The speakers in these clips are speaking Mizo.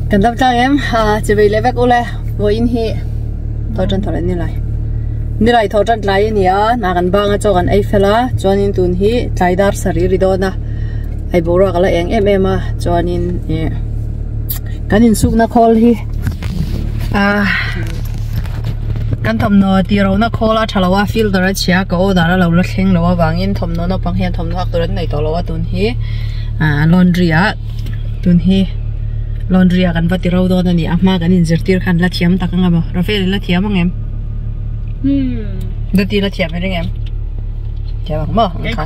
Kan dam tlang em? Ha, chivei leh vek ule. Vawiin hi tho tan tho leh nilai. Nilai tho tan tlai a ni a, hna kan bang a chaw kan ei fel a, chuanin tun hi tlai dar sarih ri dawn a, hei boruak a la eng em em a, chuanin ih kan insukna khawl hi ah kan thawmhnaw tih ro na khawl a tha lo a, filter a chhia ka order a lo la thleng lo avangin thawmhnaw naupang hian thawmhnaw hak tur an nei tawh lo a tun hi ah laundry ah. Tun hi laundry ah kan va ti ro dawn a ni a hma kan inzirtir khan la thiam tak anga maw Rafael la thiam ang em Dati la thiam i ring em thiam ang maw ang kha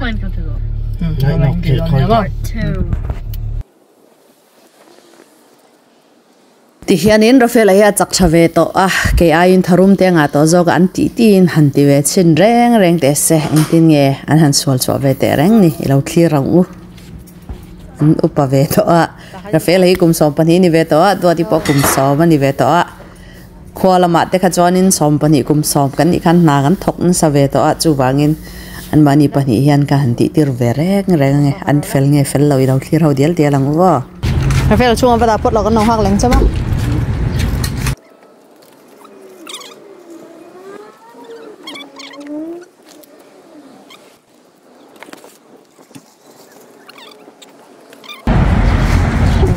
Tihianin Rafael a hi a chak tha ve tawh a kei aiin tharum te a ngah tawh zawk a an tih tiin han ti ve chhin reng reng teh se engtin nge an han sual chhuah ve teh reng ni i lo thlir ang u. An upa ve tawh a, Rafael hi kum 12 ni ve tawh a, Duati pawh kum 10 a ni ve tawh a. Khua lamah te kha chuanin 12 kum 10 kan nih khan hna kan thawk nasa ve tawh a, chuvangin anmahni pahnih hian ka han tih tir ve reng reng ange, an fel nge fel lo i lo thlir ho dial dial ang u aw. Rafael chhunga va dah phawt lo kan lo nghak leng chauh a.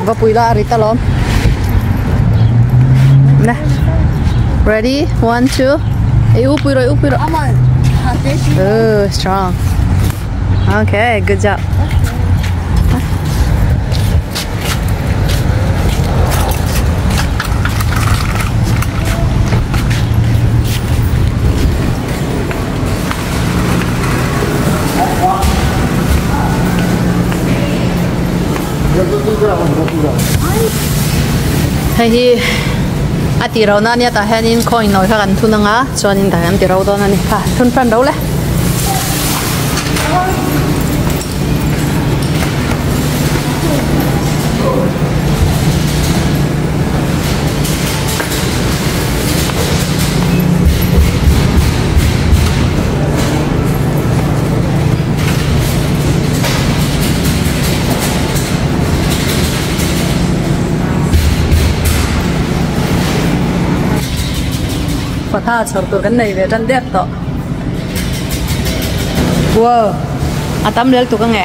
Va pui la a rit alawm nè ready one two ei u pui rawh u pui rawh oh strong okay good job Hei hi a tih ro na ania tah hianin coin nawi kha kan thun anga chuanin tah hian an ti ro dawn a ni kha thun hran ro le. Patha chhawr tur kan nei ve tan deuh tawh wow a tam lel tuk ange.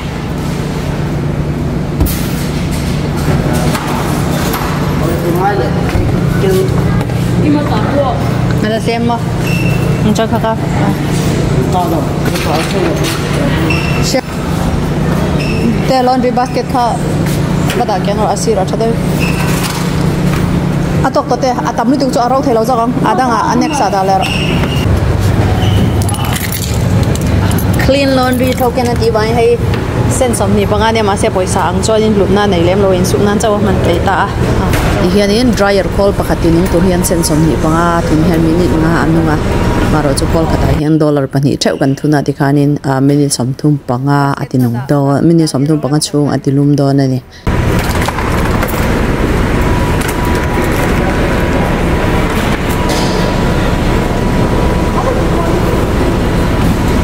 Nala tlem maw ang chuan kha ka te laundry basket kha va dah kiang rawh a sir a tha deuh a tawk tawh te a tam lutuk chu a ro thei lo zawk ang a dangah a next ah dah leh rawh clean laundry token a tih vangin hei sen 25 ania mahse pawisa ang chuanin hlutna a nei lem lo a insuk nan chauh a hman thei ta a tihianin dryer khawl pakhat in tur hian sen 25 tun hian minute nga a nung a marawh chu khawl khatah hian dollar pahnih theuh kan thun a tikhanin ah minute 35 a ti nung dawn minute 35 chhung a ti lum dawn a ni.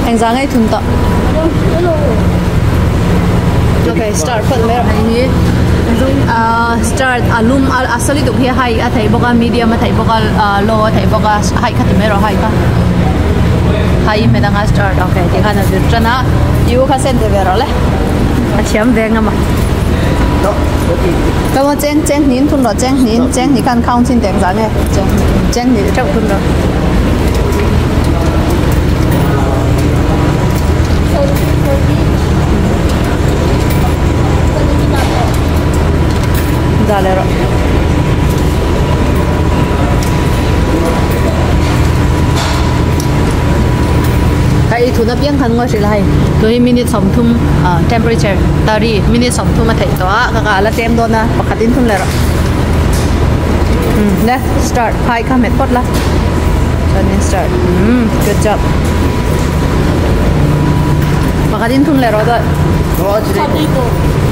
Engzah ngei thun tawh. Okay, start phawt mai rawh. Hei hi ah start a lum a solid uk hi high a theih bawk a medium a theih bawk a low a theih bawk a high kha ti mai rawh high kha high i hmet anga start okay tikhan a zir tan a i u kha send ve rawh le a thiam ve ngam a. Ka mo cheng cheng hnin thun rawh cheng hnin cheng hnih khan count chin teng zah nge cheng cheng hnih teuh thun rawh. Dah leh rawh. Hei thun apiang khan ngawi hrilh a hei tui minute 30 ah temperature tari minute 30 a theih tawh a ka ka la tlem dawn a pakhat in thun leh rawh umm le start phai kha hmet phawt la chuanin start umm good job pakhat in thun leh rawh dawt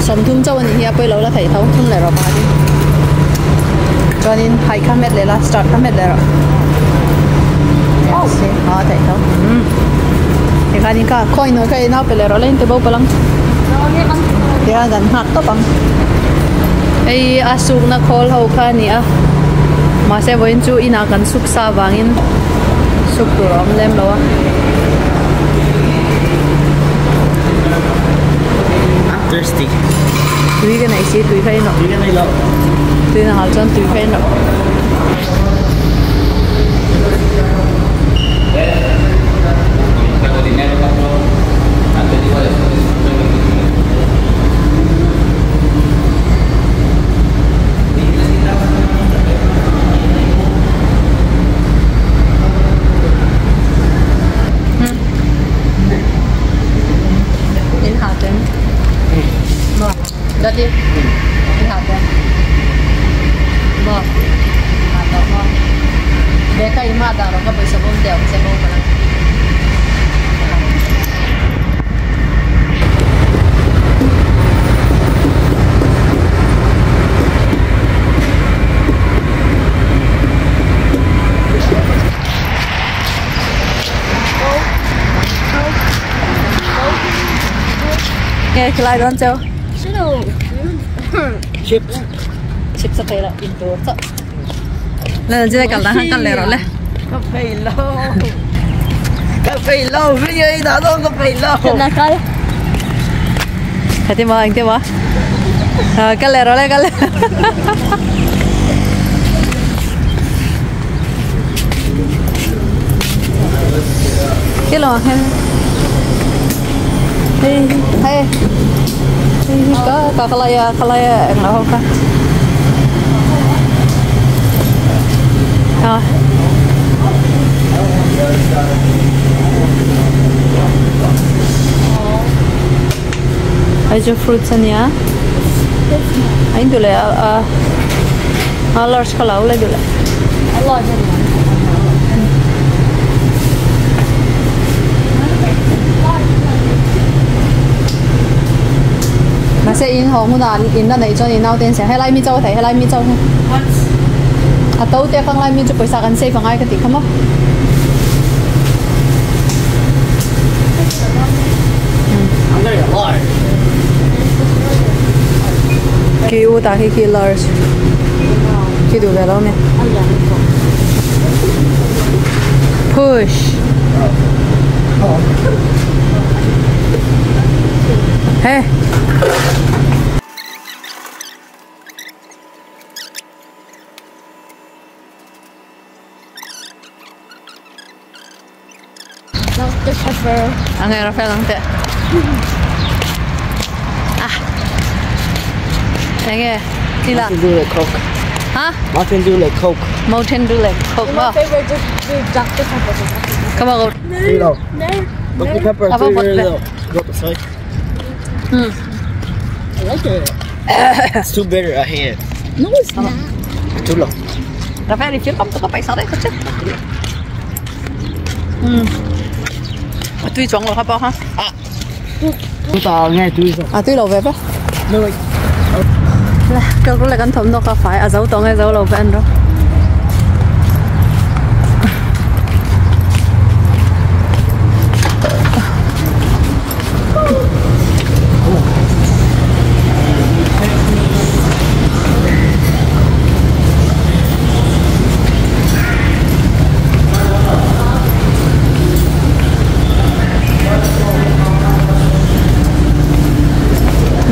30 chauh a nih hi a pawilo la theih tho thun leh rawh pakhat in chuanin phai kha hmet leh la start kha hmet leh rawh a theih tho umm tikhanin kha khawi nawi kha i nau pe leh rawh la in ti bo palh ang. Tihian kan nghak tawp ang. Hei a sukna khawl ho kha a ni a mahse vawiin chu inah kan suk sa avangin suk tur a awm lem lo a. Thirsty. Tui ka neih si tui kha in rawh. Tui ka nei lo. Tui na hal chuan tui kha in rawh. In ha ten. Maw? Daddy. In ha ten. Maw? Ha tawh maw? Beka i ma dah rawh ka pawisa bawm te a awm che maw ka la. Nghe khilai dawn cheu. Chips. Chips a phei lo in tur chauh. Lên trên đây cầm hang căn lè rồi lẹ. Ka phei lo. Ka phei lo. Bây giờ đã đâu ka phei lo. Là coi. Thế mà anh thế mà. Căn lè rồi lẹ căn lè. Cái lò hay. Hey hey. Có có cái này cái này anh nói không ka. Ai chu fruits ania. Anh du le a a large ka lo le du le. A large ania. Mà sẽ in hồ mu na in na nei chuan in nau ten sia helai mi chau thei helai mi chau hi. A to te khang lai mi chu pawisa kan save angai ka tih kha maw. I'm getting a large. Ki u ta hi ki large. Ki du ve lo mi. Push. Hey. Dr. Pepper. Ang nga Rafael ang te. Ah. Enge. Tila. Mountain Dew like Coke. Huh? Mountain Dew like Coke. Mountain Dew like Coke. My favorite is Dr. Pepper. Come on, go. There you go. Dr. Pepper. Apa There you pot go. Go up the side. I like it. It's too bitter. I hate it. No, it's not. Too low. Rafael, if you come to ka paisa dai ka che. Tuy chóng rồi hả bao ha? Chúng ta nghe tuy rồi. À tuy lâu về phải. No like. Là cái là con thầm nó có phải à dấu tông hay dấu lâu về anh rồi.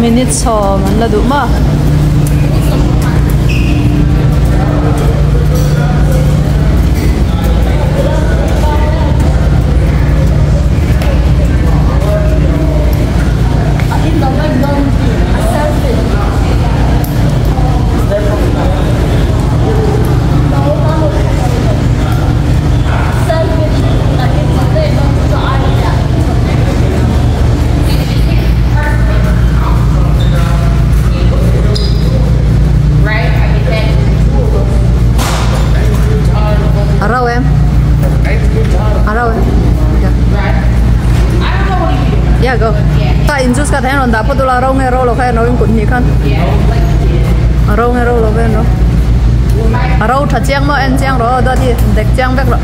Minutes ho man la du ma. Arau em. Arau em. Yeah, go. Ta in juice ka thain ron da photo la rau nge ro lo kha no in kun ni khan. Arau nge ro lo ven ro. Arau tha chiang mo en chiang ro do di dek chiang vek ro.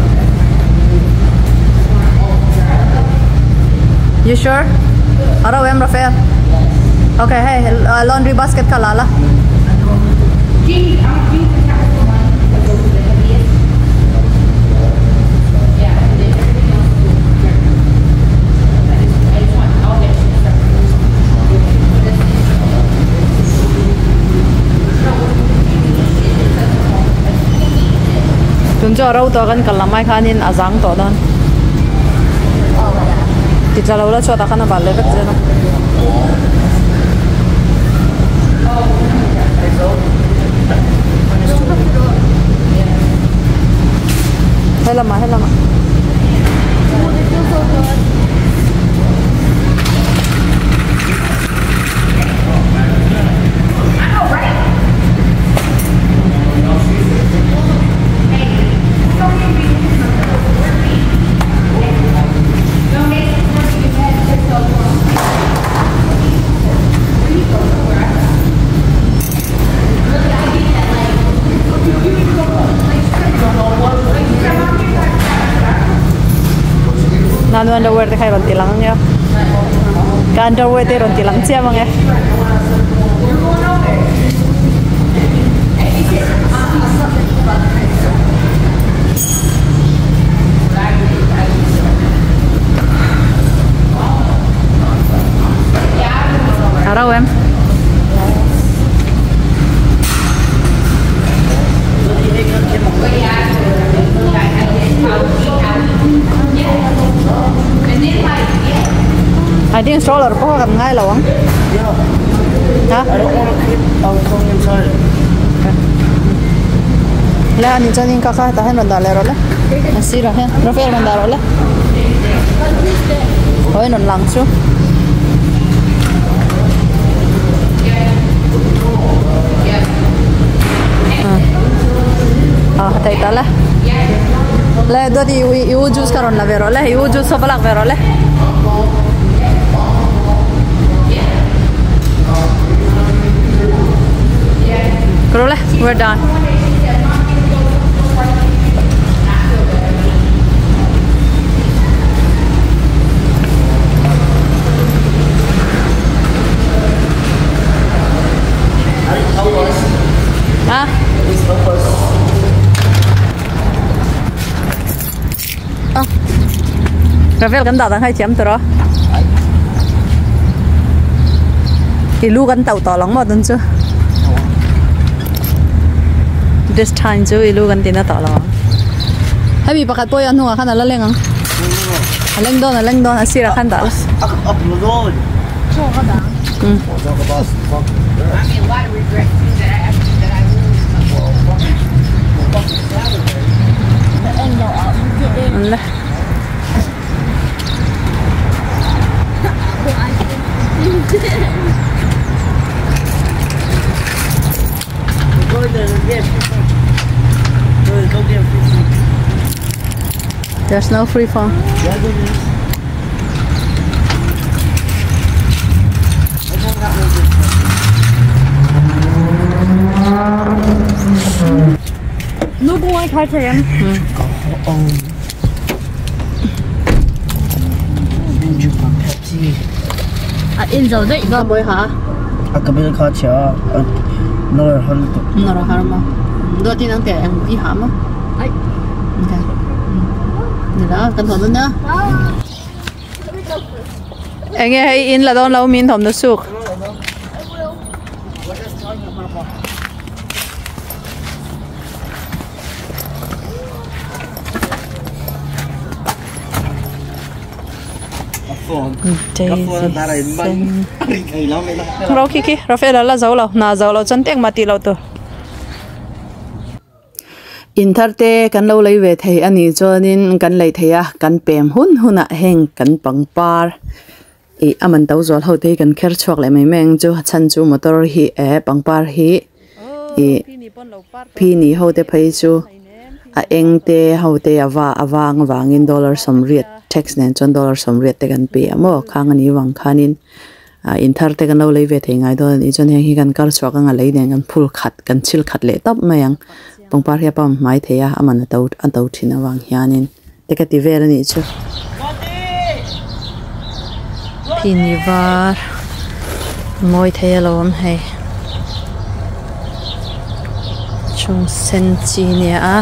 You sure? Arau em Rafael. Okay, hey, laundry basket ka la la. Tun chu a ro tawh kan kal lam ai khanin a zang tawh dawn. Ti tla lo la chhuatah khan a bal leh vek zel a. Helamah helamah. Nanu underwear te kha i rawn ti lang ang e ka underwear te i rawn ti lang chiam ang e. A rau em? I think stroller pawh kha kan ngai lo ang. Ha? I don't want to keep our phone inside. Le ani chuan in ka kha tah hian rawn dah leh rawh le. A sirah hian Rafael rawn dah rawh le. Haw in rawn lang chu. Ah thei ta le. Le dawt i i u juice kha rawn la ve rawh le i u juice saw va lak ve rawh le. Ka rawh le we're done. Ha? Ravel kan dah dang hai thiam tawh a. I lu kan tauh tawh lo maw tun chu. This time chu i lu kan tina tawh lo ang. Hemi pakhat pawh hi a hnungah khan a la leng ang. A leng dawn a leng dawn a sirah khan dah la. There's no free phone. A in zo daih bawk. Mawi ha. A ka bil kha chhia a nawr har lutuk. Nawr har maw? Dawt in ang teh ang i ha maw? Ai. Okay. Nila kan hawn dawn nia. Enge hei in la dawn lo min thawm na suk. Ro khi khi Rafael la zo lo hna zo lo chuan tengmah tih loh tur. In thar te kan lo lei ve thei a nih chuanin kan lei thei a kan pem hun hunah heng kan pangpar ih a man to zual ho te hi kan kher chhuak leh mai mai ang chu a chhan chu motor hi eh pangpar hi ih phini ho te phei chu a eng te ho te a va a vang avangin dollar sawmriat tax nen chuan dollar sawmriat te kan pe a maw khang a nih vang khanin ah in thar te kan lo lei ve thei ngai dawn a nih chuan heng hi kan kar chhuak anga lei nen kan phul khat kan chil khat leh tawp mai ang pangpar hi a pump hmai thei a a man a to a to thin avang hianin. Te ka ti vel a nih chu. Phini var mawi thei alawm hei. Chung sen chi nia a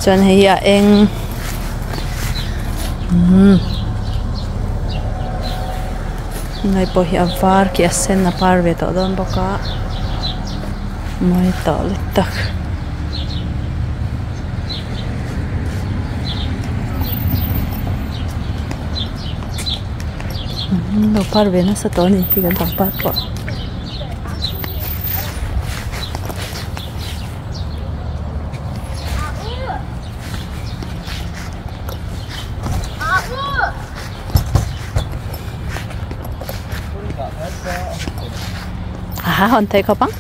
chuan hei hi a eng umm ngai pawh hi a var khi a sen a par ve tawh dawn bawk a mawi tawh lutuk. An lo par ve nasa tawh a ni khi kan pangpar pawh. A hawn thei khawp ang.